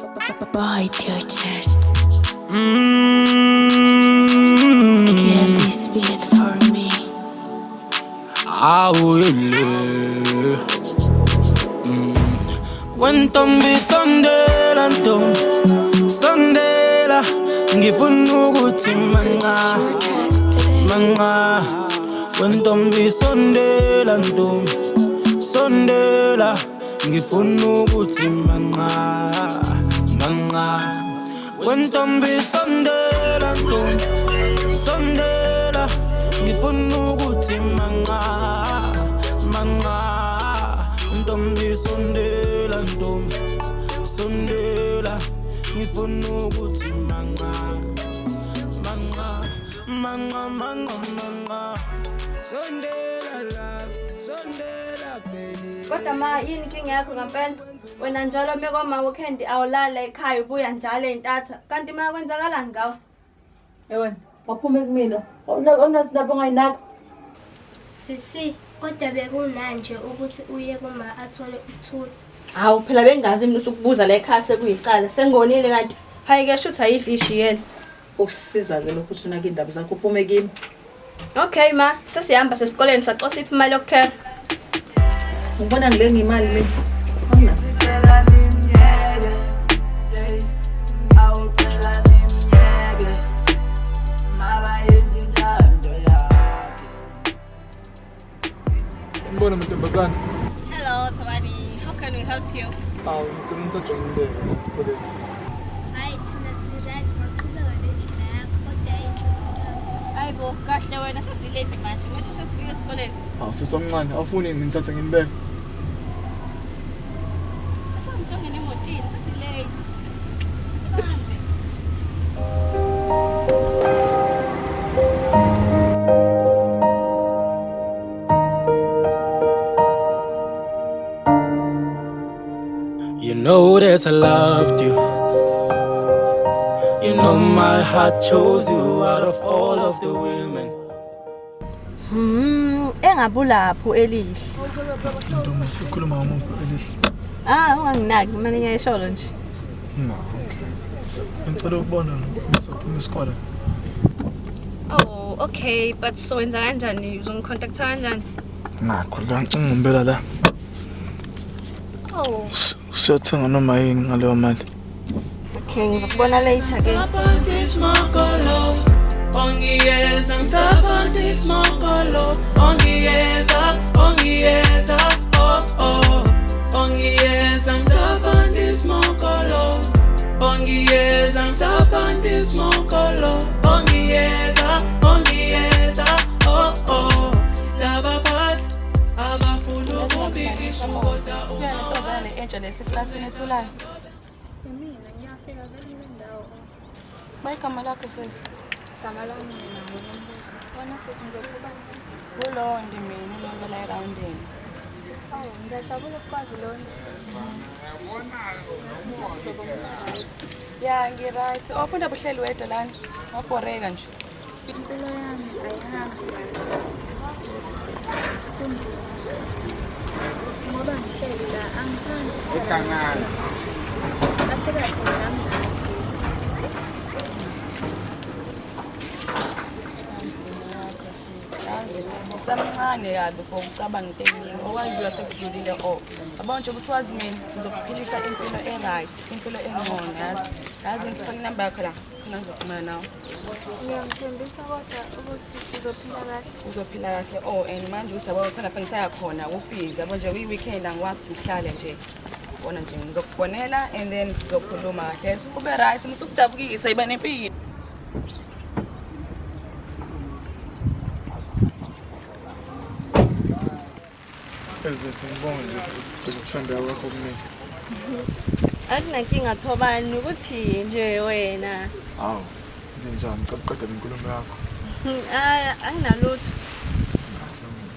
Boy, Church. Kill this beat for me. Awele. Wentombi sondela ntombi, sondela, ngifuna ukuthi manqa manqa. Wentombi sondela ntombi, sondela, ngifuna ukuthi manqa manqa. Wentombi sondela ntombi, sondela, ngifuna ukuthi manqa manqa. Ntombi sondela ntombi, sondela, ngifuna ukuthi manqa manqa manqa manqa manqa. Sondela la, sondela baby. Kodwa ma, yini inkinga yakho ngempela? Wena njalo mekoma weekend awulala ekhaya, ubuya njalo ey'ntatha. Kanti ma kwenzakalani ngawe? Wena, waphume kumina. Awunazi lapho ongayinaka. Sisi, kodwa bekunanje ukuthi uye kuma athole ukuthula. Hawu phela bengazi mina usukubuza la ekhaya sekuyicala. Sengonile kanti. Hayi ke shuthi ayidli ishiyele. Ukusiza-ke lokhu ukuthi unake iy'ndaba zakho uphume kimi. Okay ma, sesihamba sesikoleni sacosa iphi imali yokukhela. Ngibona ngile ngimali mina. Awunayo. Ngicela nimyeke, awucela nimyeke, makayenze intando yakhe. Ngibona mantombazane. Hello Thabani, how can we help you? Awu, ngicela ngithathe ngibeke la esikoleni. Hayi thina si-right, ngaqhubeka nendlela yakho kodwa yayinhle umntwana. Hayibo, kahle wena sesi-late manje. Mase sesifika esikoleni. Awu, sisomncane, awufuni ngithathe nginibeke? Sesangena emotini, sesi-late. Sambe. You know that I loved you. You know my heart chose you out of all of the women. Engabulapho elihle. Ntombi, ukhuluma ngamuphi elihle? Ah, unganginaki, mina ngiyayisholo nje. No, okay. Ngicela ukubona masaphuma isikole. Oh, okay, but so wenza kanjani? Uzongicontacta kanjani? Nakho la ngimbela la. Oh, Siyothenga noma yini ngaleyo mali. okay, ngizokubona later ke. Ongiyeza ngisaphanti ismokolo, ongiyeza, ongiyeza, oh oh. Ongiyeza ngisaphanti ismokolo, ongiyeza ngisaphanti ismokolo, ongiyeza, ongiyeza, oh oh. Laba phathi abafuna ukubikisha kodwa Kuya nentombazane entsha leseklasini ethulayo. Mina ngiyafika vele kule ndawo. Bayigama lakho sesi? Igama lami mina nguNombuso. Wena sisi ngizothi ubani? Kulondi mina ulondi la erawundini. Oh, ngiyajabula ukukwazi Londi. Ngathi uzoba right. Ya, ngi-right. Waphinda buhleli wedwa lana. Wabhoreka nje. Impilo yami ayihambi kahle. Kunzima. Ngoba ngihleli la angithandi ukuhlala. Kahle kahle mina nami. Yazi, usamncane kabi for ukucabanga into eningi. Okwadlula sekudlulile oh. Yabo nje ubusuwazi mina ngizokuphilisa impilo e-right, impilo engcono yazi. Yazi ngifake inamba yakho la. Khona ngizoxhumana nawe. Ngiyangithembisa kodwa ukuthi uzophila kahle. Uzophila kahle oh, and manje uthi yabo khona lapha ngisaya khona ku-busy yabo nje kuyi-weekend angikwazi ukuthi ngihlale nje. Bona nje ngizokufonela and then sizokhuluma kahle. Ube right, musukudabukisa iba nempilo. Ezinhle ngibonge nje ukuthembeka kwakho kumina. Akunankinga Thobani ukuthi nje wena. Hawu, nginjani? Ngicela uqede lenkulumo yakho. Ah, anginalutho.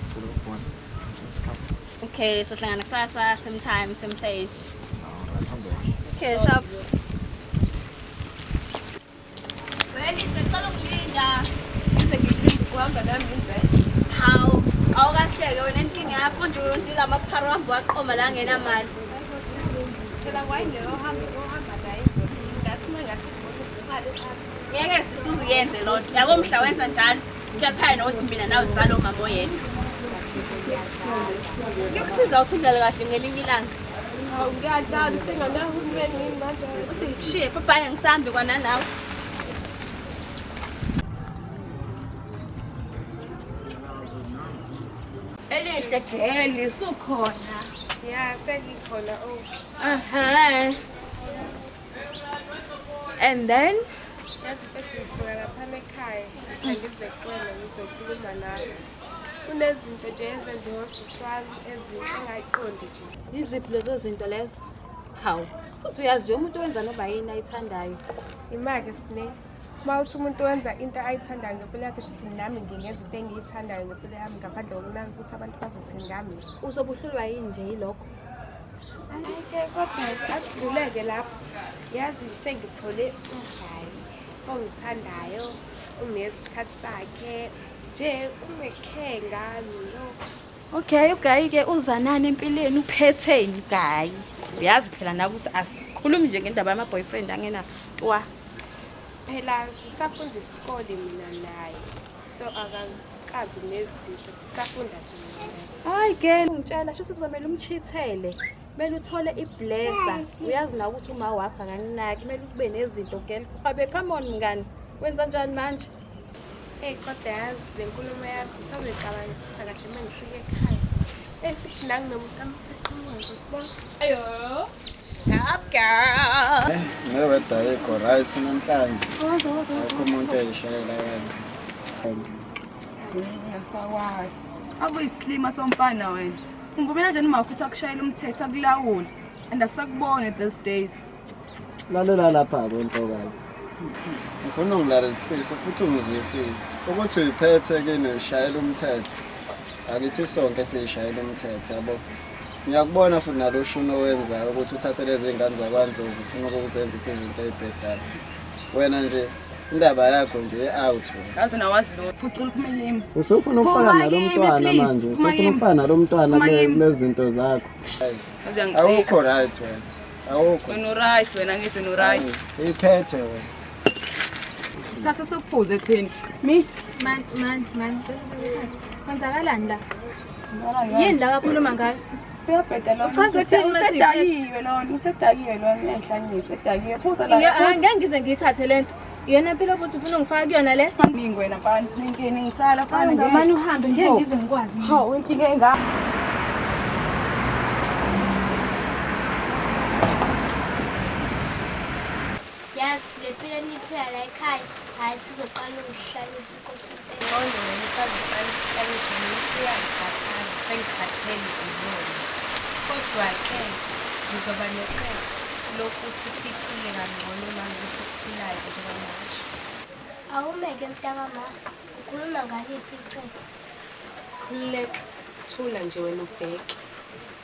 Ngicela ukubona ngesikhathi. Okay, sohlangana kusasa same time, same place. Alright, hambe kahle. Okay, sharp. Well, sicela ukulinda. Ngize ngikulinde ukuhamba nami indlela. Hawu, awukahleke wena inkinga yakho nje wenzile amaphara wahamba waqoma la ngenamali. Phela kwayindlela ohamba ohamba naye ngathi uma ngasikubona usale phansi. Ngeke sisuze uyenze loo nto. Yabo mhla wenza njalo, kuyaphaya nokuthi mina nawe sizale umama oyedwa. Kuyokusiza ukuthi udlale kahle ngelinye ilanga. Hawu ngiyadlala usenganahulumeni yini manje? Uthi ngikushiye, bye ngisambi kwananawe. Elihle geli usukhona. Ya, sengikhona oh. Aha. And then Yazi mfethu ngisuka laphana ekhaya, ngithi angize kuwena ngizokhuluma nawe. Kunezinto nje ezenziwa usisi wami ezinhle engayiqondi nje. Yiziphi lezo zinto lezo? Hawu, futhi uyazi nje umuntu wenza noma yini ayithandayo. Imake Sine, uma uthi umuntu wenza into ayithandayo ngempilo yakhe shuthi nami ngingenza into engiyithandayo ngempilo yami ngaphandle kokunaka ukuthi abantu bazothini ngami. Uzobe uhlulwa yini nje yilokho? Hhayi-ke kodwa-ke asidluleke lapho. Yazi sengithole umgayi ongithandayo, unginikeza isikhathi sakhe nje ungekhe ngami yo. Okay, ugayi-ke uzanani empilweni uphetheni ugayi? Uyazi phela nawe ukuthi asikhulumi nje ngendaba yama-boyfriend angena twa. Phela sisafunda isikole mina naye, so akakabi nezinto sisafunda nje mina naye. Hayi ke ungitshela shuthi kuzomele umchithele. Kumele uthole iblazer. Uyazi nawe ukuthi uma wakho akanginaki, kumele ube nezinto girl. Abe come on mngani. Wenza njani manje? Eyi kodwa yazi le nkulumo yakho ngisazoyicabangisisa kahle uma ngifika ekhaya. Eyi futhi nanginomuntu amaseqhamuka ngizokubona. Ayo. Sharp girl. Neweda ayikho right namhlanje. Akho umuntu eyishayela wena. Ngingasakwazi. Akuyisilima somfana wena. Ungivumela njani uma ukuthi akushayele umthetho akulawule? And asakubone these days. Lalela lapha-ke ntokazi. Ngifuna ungilalelisise futhi ungizwisise. Ukuthi uyiphethe kini uyishayela umthetho. Akithi sonke siyishayela umthetho yabo. Ngiyakubona futhi nalo shuni owenzayo ukuthi uthathe lezi ngane zakwaNdlovu ufuna ukuzenzisa izinto ey'bhedayo. Wena nje indaba yakho nje i-out wena. Yazi unawazi lo. Phucula uphume kimi. Usufuna ukufana Phuma nalo kimi, mntwana please. manje, Phuma usufuna kimi. ukufana nalo mntwana Phuma kimi. kulezi zinto zakho. Yazi uyangicika. Awukho right wena. Awukho. Wena uright wena ngithi wena uright. Iphethe wena. Thatha sokuphuze thini. Mi. Man man man cela ukuphatha. Kwenzakalani la? Yini la kakhuluma ngayo? Uyabheda lona. Uchaza ukuthini uma ethi uyiphethe? Usedakiwe lona, usedakiwe lona uyangihlanyisa, usedakiwe. Phuza la. Iyo angeke ngize ngiyithathe lento. Iyona phela ukuthi ufuna ungifaka kuyona le? Ningi wena mfana, ninkini ngisala mfana. Ngamane uhambe ngeke ngize ngikwazi. Hawu inkinga engaka. Yazi le mpilo eniyiphila la ekhaya, hhayi sizoqala ukuhlalisa inkosi impela. Ngcono wena usazoqala ukuhlalisa mina usuyangikhathaza sengikhathele iyona. Kodwa-ke ngizoba necebo lokuthi siphile kangcono nalokhu esikuphilayo njengamanje. Awumeke mntakama, ukhuluma ngaliphi icebo? Khululeka, thula nje wena ubheke.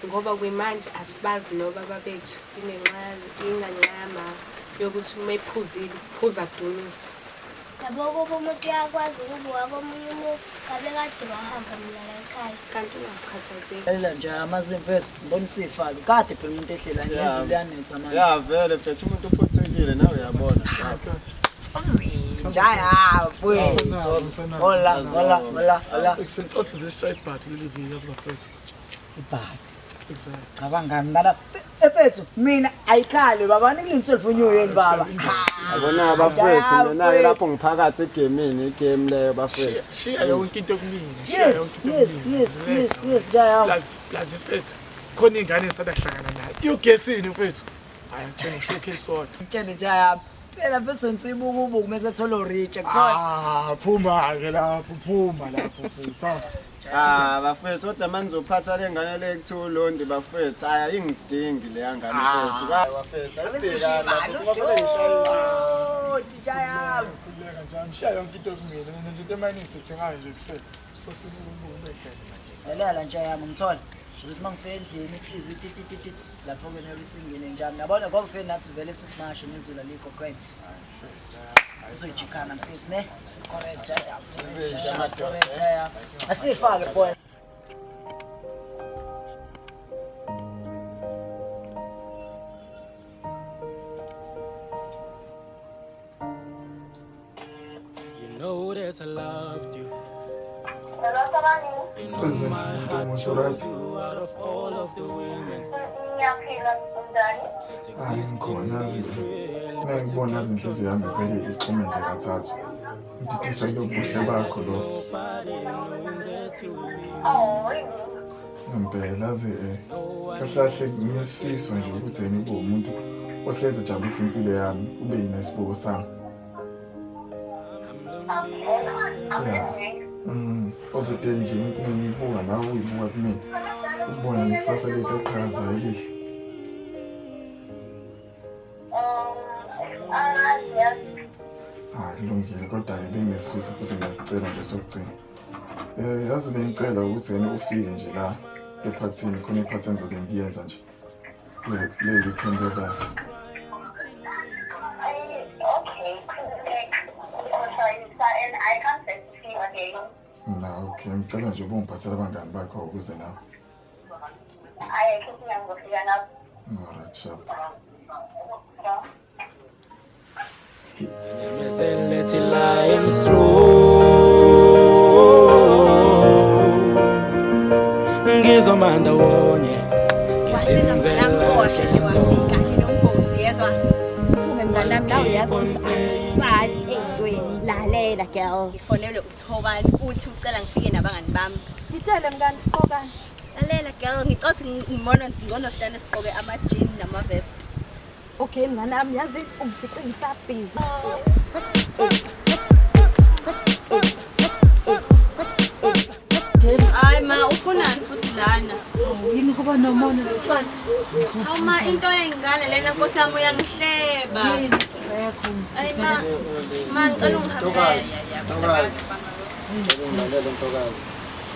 Ngoba kwimanje asibazi nobaba bethu ingenxa inganxa yama yokuthi uma ephuzile uphuza dunusi. Yabo kuba umuntu uyakwazi ukubuka komunye umuzi, ngabe kade wahamba mina la ekhaya. Kanti ungakhathazeki. Lalela nje amazimfethu ngibona usifake kade phela umuntu ehlela ngezulu liyanetha manje. Ya vele mfethu umuntu uphothekile nawe uyabona. Mzinja ya mfethu. Hola hola hola hola. Ngicathi nje sishaye ibhadi kuleli viki yazi bafethu. Ibhadi. Exactly. Cabangani bala efethu mina ayikhali baba nikulindiswe for new year baba. Yabona bafethu mina-ke lapho ngiphakathi egemini igame leyo bafethu. Shiya yonke into kumina. Shiya Yes, yonke into yes, kumina. yes, yes, yes, ya. Plus plus mfethu khona ingane esanda kuhlangana nayo. Iyogesini mfethu. Hayi ngitshela ngisho sodwa. Ngitshele nje yami. Phela mfethu nsibuka ubuku mase thola urich akuthola. Ah, phuma ke lapho, phuma lapho mfethu. Ah bafethu kodwa manje uzophatha le ngane le kuthiwa uLondi bafethu hayi ayingidingi leya ngane mfethu. Bafethu ayibhekana lapho ngoba ngishayile. Tija yami. Khululeka nje, ngishiya yonke into kumina. Mina nje into emane ngisithengayo nje kuseni. Osibuka ubuku bengene manje. Lalela nje yami ngithola. Ngizothi mangifika endlini please ti ti ti ti lapho ke nabe singene njami. Yabona ngoba ufike nathi vele sisimashe nezulu alikho grand. Sizojikhana mfethu ne. Correct nje yami. Izinja madoda. Asifake boy. know that I loved you. You know my heart chose you out of all of the women that exist in Ngikhona this world. uma ngibona inhliziyo yami vele ixhume nje kathathu. Ngididiswa yilobuhle bakho lo. Ngempela yazi kahle kahle nginesifiso nje ukuthi yena ube umuntu ohlezi ejabulisa impilo yami, ube yinesibuko sami. Ya. Ozote nje ngiyibuka nawe uyibuka kumina. Ukubona nekusasa lethu eliqhakazayo elihle. Hayi kulungile kodwa-ke benginesifiso futhi ngiyasicela nje sokugcina. Yazi bengicela ukuthi wena ufike nje la ephathini khona iphathi engizobe ngiyenza nje kule weekend ezayo. Na okay, ngicela nje ubungiphathela abangani bakho ukuze nawe. Alright, sharp. Nginyamezele till I am strong. Ngizoma ndawonye ngizinzela Wafika nombosi yezwa. Uphume mnganami nawe uyazi ukuthi asisali ey'ntweni. Lalela girl. Ngifonelwe uThobani uthi ucela ngifike nabangani bami. Ngitshele mngani siqokani. Lalela girl, ngicela ukuthi ngibona ngcono hlane siqoke ama-jean nama-vest. Okay mnganami yazi ungifice ngisabhizi. Hayi ma, ufunani futhi lana? Yini kuba nomona lotshwala? Hawu ma, into yengane lena nkosi yami uyangihleba. Hayi ma, ma ngicela ungihambele. Ntokazi, ntokazi. Ngicela ungilalele ntokazi.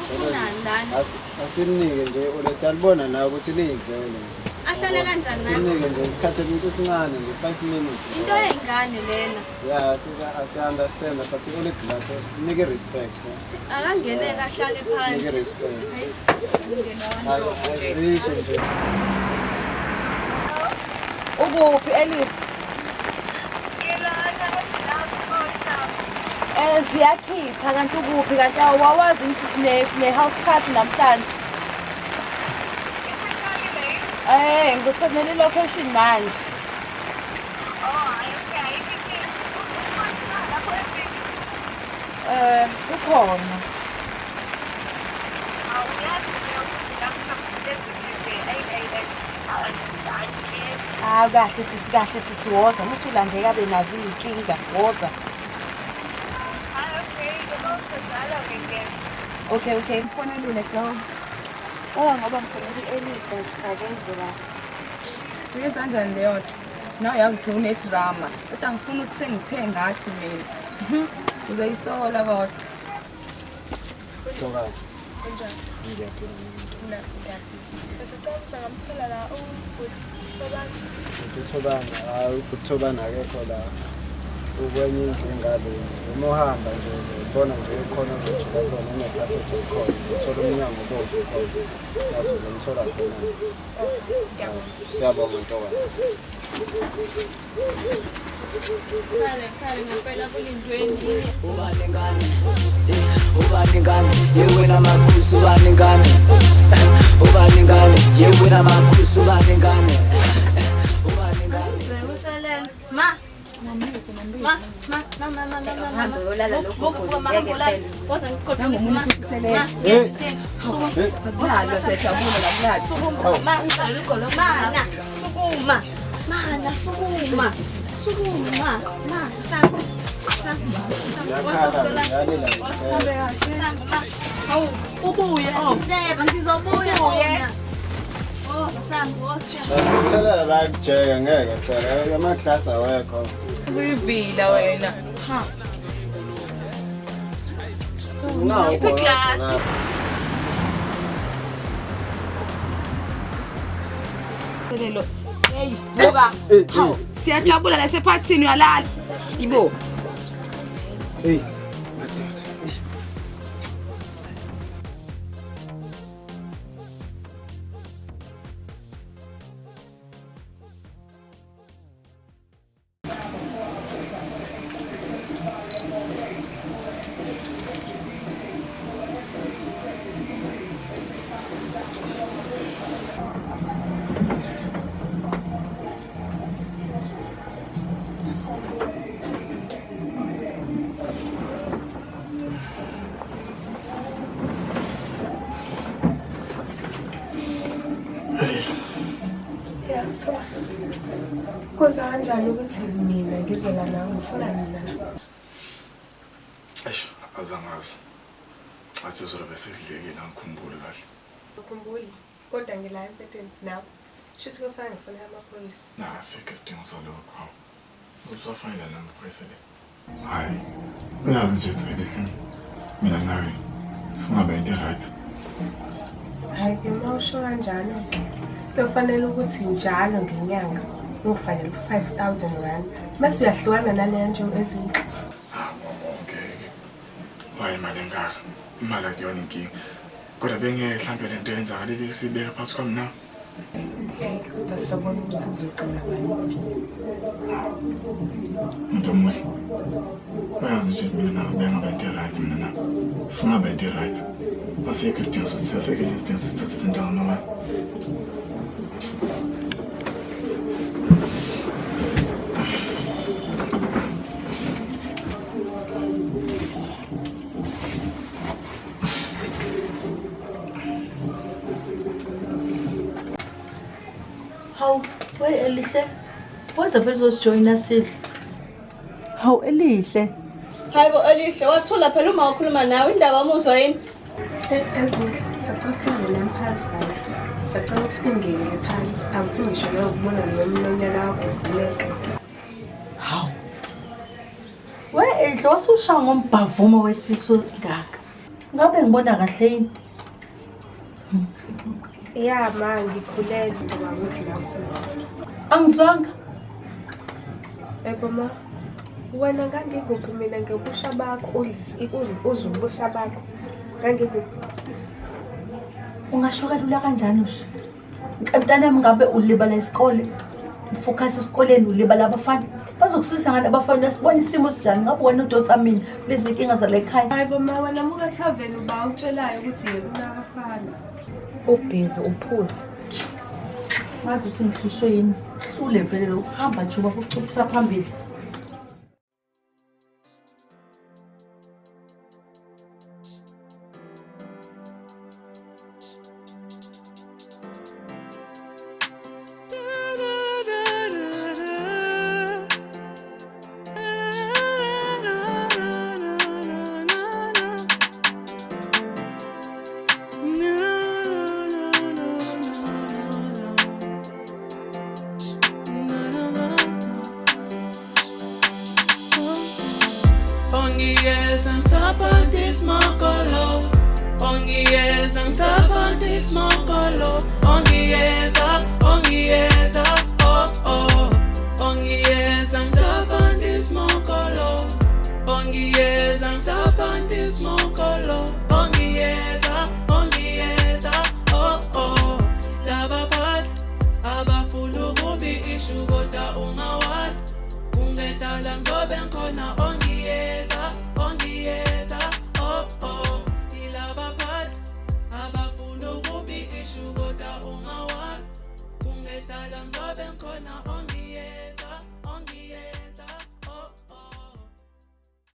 Ufunani lana? Asimnike nje uletha alibona nawe ukuthi liyivele nje. Ahlale kanjani nani? Simnike nje isikhathi esincane nje 5 minutes. Into yengane lena. Yeah, siya-understand but uletha lakho nike respect. Akangeneke ahlale Nike phansi. respect. Azisho nje. Ukuphi Elif? Ziyakhipha kanti ukuphi kanti awawazi ukuthi sine house party namhlanje. Ngikuthumela i-location manje. Ukhona. Hawu kahle sisi kahle sisi woza musulandeka benazo iy'nkinga woza. Okay okay ngifonelile girl. Oh ngoba ngifonela u-Elisa ngisakeze la. Uyenza kanjani leyo nto? Nawe uyazi ukuthi une-drama. Kodwa ngifuna ukuthi sengithe ngathi mina. Uzoyisola kodwa. Ntokazi. Kunjani? Ngiyaphila mina. Ngiyaphila. Ngamthola la uThobani. UThobani, hayi uThobani akekho la. Ukwenye indlu ingale. Uma uhamba nje ubona nje khona uzojika khona une-passage ekhona. Uthola umnyango obomvu khona. Yazi uzomthola khona. Siyabonga ntokazi. Khale khale ngempela kulindweni. Ubani ngane? Ubani ngane? Yewena makhusu ubani ngane? Ubani ngane? Yewena makhusu ubani ngane? Ubani ngane? Bekuselele. Ma. Ma, ma, ma, ma, ma, ma, ma. Hambe uyolala lokho Vuka, vuka, ma, ngeke hamba ulale. phela. Woza ngikhombise ma. Ma, Kulalwa siyajabula la kulalwa. sukuma, ma, mana, sukuma. Mana, sukuma. Sukuma. Ma, samba. Samba. Ziyakhala ziyalila nje. Samba, ma. Hawu, ubuye. Oh, hleba ngizobuya mina. Oh, samba, woza. Ngithela la kujeka ngeke phela amaklasi awekho. Uyivila wena. Ha. Nawu Iphi iklasi? Lelo. Hey, vuka. Hawu, siyajabula la sephathini uyalala. Ibo. Hey, madoda. Eish. Thoba. Koza kanjani ukuthi mina ngize la nawe ngifuna mina la? Eish, azangazi. Athi izolo bese kudlekile angikhumbuli kahle. Ukhumbuli kodwa ngila empedeni nawe. Shuthi kufana ngifuna amaphoyisa. Na, asikho isidingo salokho. Hawu. Uzofanele namaphoyisa le. Hayi. Uyazi nje ukuthi elihle. Mina nawe singaba into right. Hayi ke uma usho kanjalo kuyofanele ukuthi njalo ngenyanga ungifanele u-5,000 rand mase uyahlukana naleya nje ezinhle. Ngeke. Wayi imali engaka. Imali akuyona inkinga. Kodwa bengeke mhlambe lento yenzakalile sibeke phakathi kwami nawe. Ngeke kodwa sizobona ukuthi kuzogcina ngani. Umuntu omuhle. Uyazi nje mina nawe bengaba into right mina nawe. Singaba into right. Asikho isidingo sokuthi asikho isidingo sokuthi sithathe izinto ngamabala. Hawu, we Elihle, woza phela uzosijoyina sidle. Hawu Elihle. Hayibo Elihle, wathula phela uma ukhuluma nawe indaba umuzwa yini? Ezinhle, sacela uhlangene phansi baba. Sacela ukuthi ungene phansi. Angifuni ngisho nokubona nomlonyana wakho uvuleka. Hawu. We Elihle, wasushaya ngombhavumo wesisu singaka. Ngabe ngibona kahle yini? Ya ma ngikhulelwe ngoba ukuthi la usuku. Angizwanga. Ebo ma, wena ngangikuphi mina ngobusha bakho uzwe ubusha bakho. Ngangikuphi? Ungasho kalula kanjani usho? Mntanami ngabe ulibala isikole, ufocus esikoleni ulibala abafana. Bazokusiza ngani abafana sibona isimo sinjani ngabe wena udonsa mina kulezi nkinga zala ekhaya. Hayi bo ma, wena muka tavern uba ukutshelayo ukuthi kunabafana. Ubhizi uphuza. Ngazi ukuthi ngihlushwe yini. Hlule vele lokhu hamba juba kucuphusa phambili. Ongiyeza, oh oh. Ongiyeza ngisaphanti smokolo. Ongiyeza ngisaphanti smokolo. Ongiyeza, ongiyeza, oh oh. Laba phathi abafuna ukubi ishu kodwa ungawali. Ungedala ngizobe ngikhona ongiyeza, ongiyeza, oh oh. Ilaba phathi abafuna ukubi ishu kodwa ungawali. Ungedala ngizobe ngikhona ongiyeza.